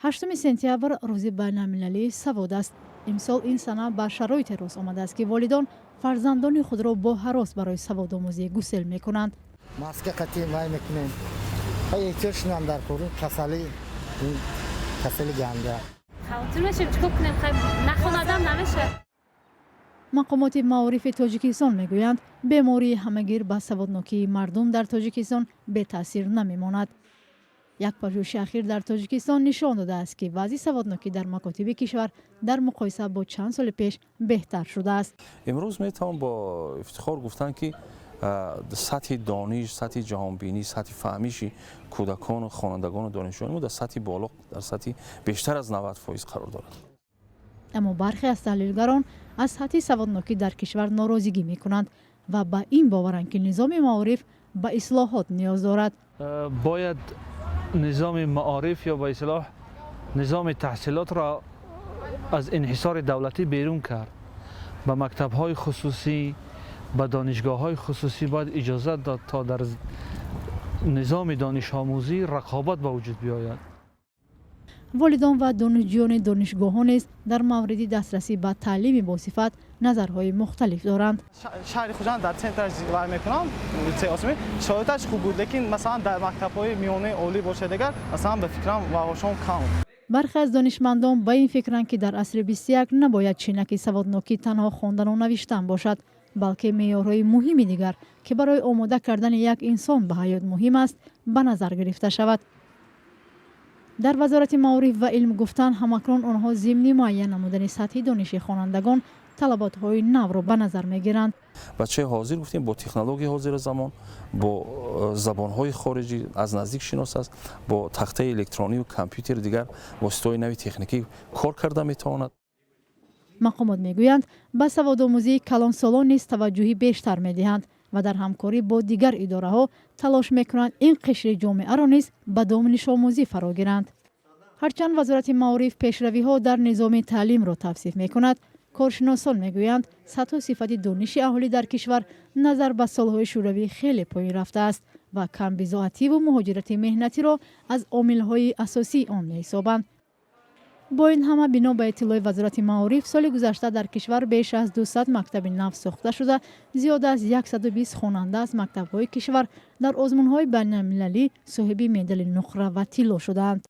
8 сентябр рӯзи байналмилалии савод аст. Имсол ин сана ба шароите рост омадааст, ки волидон фарзандони худро бо ҳарос барои саводомӯзӣ гусел мекунанд. Маска қатӣ вай мекунем, эҳтиёт шунам дар кори касалӣ, касали ганда. Хавотир мешем, чӣ кор кунем, нахонадам намешавад. Мақомоти маорифи Тоҷикистон мегӯянд, бемории ҳамагир ба саводнокии мардум дар Тоҷикистон бетаъсир намемонад. Як пажӯҳиши ахир дар Тоҷикистон нишон додааст, ки вазъи саводнокӣ дар макотиби кишвар дар муқоиса бо чанд соли пеш беҳтар шудааст. Имрӯз метавон бо ифтихор гуфтан, ки сатҳи дониш, сатҳи ҷаҳонбинӣ, сатҳи фаҳмиши кӯдакону хонандагону донишҷӯёни мо дар сатҳи боло, дар сатҳи бештар аз 90% қарор дорад. Аммо бархе аз таҳлилгарон аз сатҳи саводнокӣ дар кишвар норозигӣ мекунанд ва ба ин боваранд, ки низоми маориф ба ислоҳот ниёз дорад. Бояд низоми маориф ё ба истилоҳ низоми таҳсилотро аз инҳисори давлатӣ берун кард. Ба мактабҳои хусусӣ, ба донишгоҳҳои хусусӣ бояд иҷозат дод, то дар низоми донишомӯзӣ рақобат ба вуҷуд биёяд. Волидон ва донишҷӯёни донишгоҳҳо низ дар мавриди дастрасӣ ба таълими босифат назарҳои мухталиф доранд. Шаҳри Хуҷанд дар центраш вай мекунам, лицей осмӣ, шароиташ хуб буд, лекин масалан дар мактабҳои миёнаи олӣ бошад дигар, масалан, ба фикрам, ваҳошон кам. Бархе аз донишмандон ба ин фикранд, ки дар асри 21 набояд чинаки саводнокӣ танҳо хондану навиштан бошад, балки меъёрҳои муҳими дигар, ки барои омода кардани як инсон ба ҳаёт муҳим аст, ба назар гирифта шавад. Дар Вазорати маориф ва илм гуфтанд, ҳамакнун онҳо зимни муайян намудани сатҳи дониши хонандагон талаботҳои навро ба назар мегиранд. Бачаи ҳозир, гуфтем, бо технологияи ҳозира замон, бо забонҳои хориҷӣ аз наздик шинос аст, бо тахтаи электронию компютери, дигар воситаҳои нави техникӣ кор карда метавонад. Мақомот мегӯянд, ба саводомӯзии калонсолон низ таваҷҷӯҳи бештар медиҳанд ва дар ҳамкорӣ бо дигар идораҳо талош мекунанд, ин қишри ҷомеаро низ ба донишомӯзӣ фаро гиранд. Ҳарчанд Вазорати маориф пешравиҳо дар низоми таълимро тавсиф мекунад, коршиносон мегӯянд, сатҳу сифати дониши аҳолӣ дар кишвар назар ба солҳои шӯравӣ хеле поин рафтааст ва камбизоативу муҳоҷирати меҳнатиро аз омилҳои асосии он меҳисобанд. Бо ин ҳама, бино ба иттилои Вазорати маориф, соли гузашта дар кишвар беш аз 200 мактаби нав сохта шуда, зиёда аз 120 хонанда аз мактабҳои кишвар дар озмунҳои байналмилалӣ соҳиби медали нуқра ва тилло шудаанд.